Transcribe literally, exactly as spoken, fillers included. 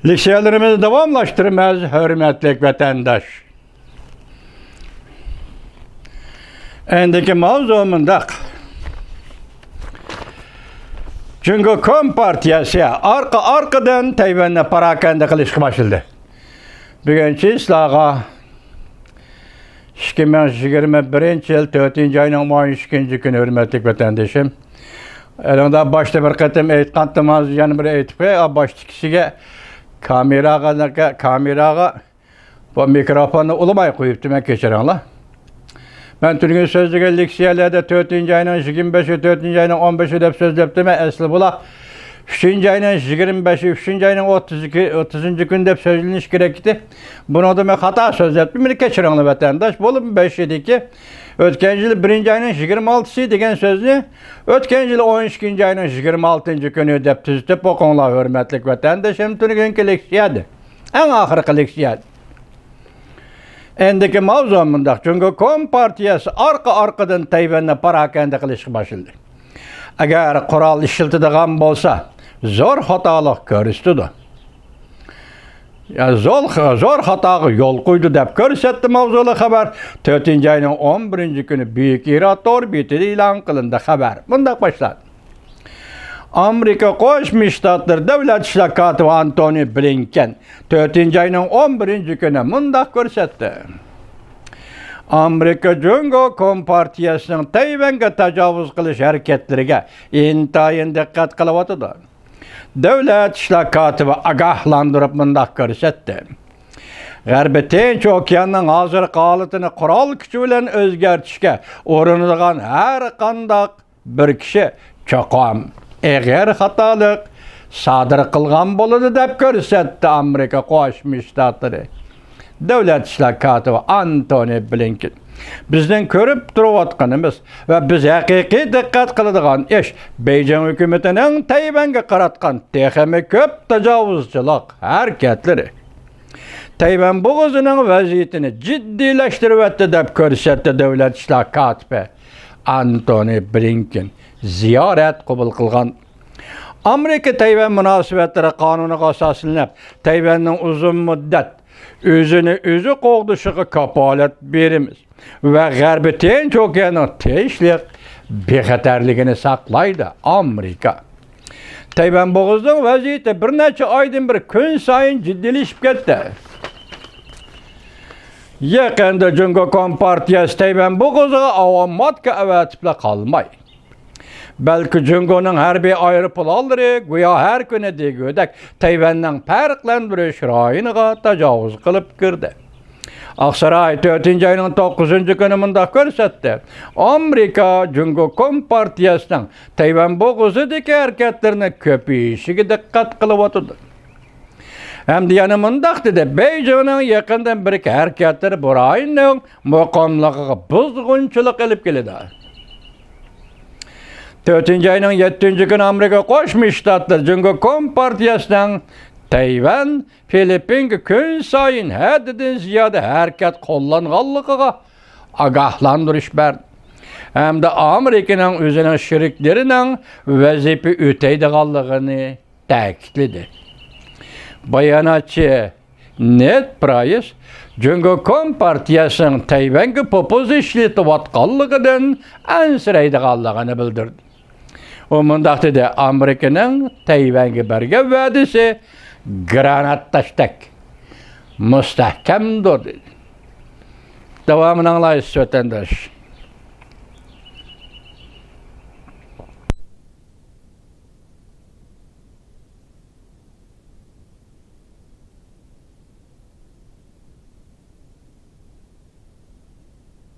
لېكسىيەلىرىمىزنى داۋاملاشتۇرىمىز، ھۆرمەتلىك ۋەتەنداش. ئەندىكى ماۋزۇ مۇنداق. جۇڭگو كومپارتىيەسى ئارقا-ئارقىدىن تەيۋەننى پاراكەندە قىلىشقا باشلىدى. بۈگۈن چىسلاغا ئىككى مىڭ يىگىرمە بىرىنچى يىل تۆتىنچى ئاينىڭ ئون ئىككىنچى كۈنى، ھۆرمەتلىك ۋەتەندىشىم. ئېلىڭدا باشتا بىر قېتىم ئېيتقانتىم، ھازىر يەنە بىر ئېيتىپ قوياي. باشتىكىسىگە كامېراغا، كامېراغا بۇ مىكروفوننى ئۇلىماي قويۇپتىمەن، كەچۈرۈڭلار. مەن تۈنۈگۈن سۆزلىگەن لېكسىيەلەردە تۆتىنچى ئاينىڭ يىگىرمە بەشى، تۆتىنچى ئاينىڭ ئون بەشى دەپ سۆزلەپتىمەن. ئەسلى بۇلار ئۈچىنچى ئاينىڭ يىگىرمە بەشى، ئۈچىنچى ئاينىڭ ئوتتۇزى، ئوتتۇزىنچى كۈن دەپ سۆزلىنىشى كېرەك ئىدى. بۇنىڭدا مەن خاتا سۆزلەپتىمەن، مېنى كەچۈرۈڭلار ۋەتەنداش. بولۇپمۇ بەشىدىكى، ئۆتكەن يىلى بىرىنچى ئاينىڭ يىگىرمە ئالتىسى دېگەن سۆزنى ئۆتكەن يىلى ئون ئىككىنچى ئاينىڭ يىگىرمە ئالتىنچى كۈنى دەپ تۈزىتىپ ئوقۇڭلار، ھۆرمەتلىك ۋەتەنداشلىرىم، تۈنۈگۈنكى لېكسىيەدە. ئەڭ ئاخىرقى لېكسىيە. ئەندىكى ماۋزۇ مۇنداق. جۇڭگو كومپارتىيەسى ئارقا-ئارقىدىن تەيۋەننى پاراكەندە قىلىشقا باشلىدى. ئەگەر قورال ئىشلىتىدىغان بولسا، زور خاتالىق كۆرسىتىدۇ. يا، زور، زور خاتاغا يول قويدى دەپ كۆرسەتتى ماۋزۇلۇق خەۋەر. تۆتىنچى ئاينىڭ ئون بىرىنچى كۈنى بۈيۈك ئىراد تور بېتىدە ئېلان قىلىندى خەۋەر. مۇنداق باشلاندى. ئامېرىكا قوشما شتاتلىرى دۆلەت ئىشلار كاتىپى ئانتونى بلىنكېن تۆتىنچى ئاينىڭ ئون بىرىنچى كۈنى مۇنداق كۆرسەتتى. ئامېرىكا جۇڭگو كومپارتىيەسىنىڭ تەيۋەنگە تاجاۋۇز قىلىش ھەرىكەتلىرىگە ئىنتايىن دىققەت قىلىۋاتىدۇ. دۆلەت ئىشلار كاتىپى ئاگاھلاندۇرۇپ مۇنداق كۆرسەتتى. غەربىي تىنچ ئوكياننىڭ ھازىرقى ھالىتىنى قورال كۈچى بىلەن ئۆزگەرتىشكە ئۇرۇنىدىغان ھەر قانداق بىر كىشى چوقۇم ئېغىر خاتالىق سادىر قىلغان بولىدۇ دەپ كۆرسەتتى ئامېرىكا قوشما شتاتلىرى دۆلەت ئىشلار كاتىپى ئانتونى بلىنكېن. بىزنىڭ كۆرۈپ تۇرۇۋاتقىنىمىز ۋە بىز ھەقىقىي دىققەت قىلىدىغان ئىش، بېيجىڭ ھۆكۈمىتىنىڭ تەيۋەنگە قاراتقان تېخىمۇ كۆپ تاجاۋۇزچىلىق ھەرىكەتلىرى تەيۋەن بوغۇزىنىڭ ۋەزىيىتىنى جىددىيلەشتۈرۈۋەتتى دەپ كۆرسەتتى دۆلەت ئىشلار كاتىپى ئانتونى بلىنكېن زىيارەت قوبۇل قىلغان ئامېرىكا تەيۋەن مۇناسىۋەتلىرى قانۇنىغا ئاساسلىنىپ، تەيۋەننىڭ ئۇزۇن مۇددەت ئۆزىنى ئۆزى قوغدىشىغا كاپالەت بېرىمىز ۋە غەربىي تىنچ ئوكياننىڭ تىنچلىق، بىخەتەرلىكىنى ساقلايدۇ. ئامېرىكا. تەيۋەن بوغۇزىنىڭ ۋەزىيىتى بىر نەچچە ئايدىن بېرى كۈنسايىن جىددىيلىشىپ كەتتى. يېقىندا جۇڭگو كومپارتىيەسى تەيۋەن بوغۇزىغا ئاۋام ماتكا ئەۋەتىپلا قالماي، بەلكى جۇڭگونىڭ ھەربىي ئايروپىلانلىرى گويا ھەر كۈنى دېگۈدەك تەيۋەننىڭ پەرقلەندۈرۈش رايونىغا تاجاۋۇز قىلىپ كىردى. ئاقساراي تۆتىنچى ئاينىڭ توققۇزىنچى كۈنى مۇنداق كۆرسەتتى: ئامېرىكا جۇڭگو كومپارتىيەسىنىڭ تەيۋەن بوغۇزىدىكى ھەرىكەتلىرىنى كۆپىيىشىگە دىققەت قىلىۋاتىدۇ. ھەمدە يەنە مۇنداق دېدى: بېيجىڭنىڭ يېقىندىن بېرىكى ھەرىكەتلىرى بۇ رايوننىڭ مۇقىملىقىغا بۇزغۇنچىلىق ئېلىپ كېلىدۇ. تۆتىنچى ئاينىڭ يەتتىنچى كۈنى ئامېرىكا قوشما شتاتلىرى جۇڭگو كومپارتىيەسىنىڭ تەيۋەن، فىلىپپىنگە كۈنسايىن ھەددىدىن زىيادە ھەرىكەت قوللانغانلىقىغا ئاگاھلاندۇرۇش بەردى ھەمدە ئامېرىكىنىڭ ئۆزىنىڭ شېرىكلىرىنىڭ ۋەزىپە ئۆتەيدىغانلىقىنى تەكىتلىدى. باياناتچى نېد پرايس جۇڭگو كومپارتىيەسىنىڭ تەيۋەنگە پوپوزا ئىشلىتىۋاتقانلىقىدىن ئەنسىرەيدىغانلىقىنى بىلدۈردى. ئۇ مۇنداق دېدى: ئامېرىكىنىڭ تەيۋەنگە بەرگەن ۋەدىسى گرانات تاشتەك مۇستەھكەمدۇر، دېدى. داۋامىنى ئاڭلايسىز، ۋەتەنداش.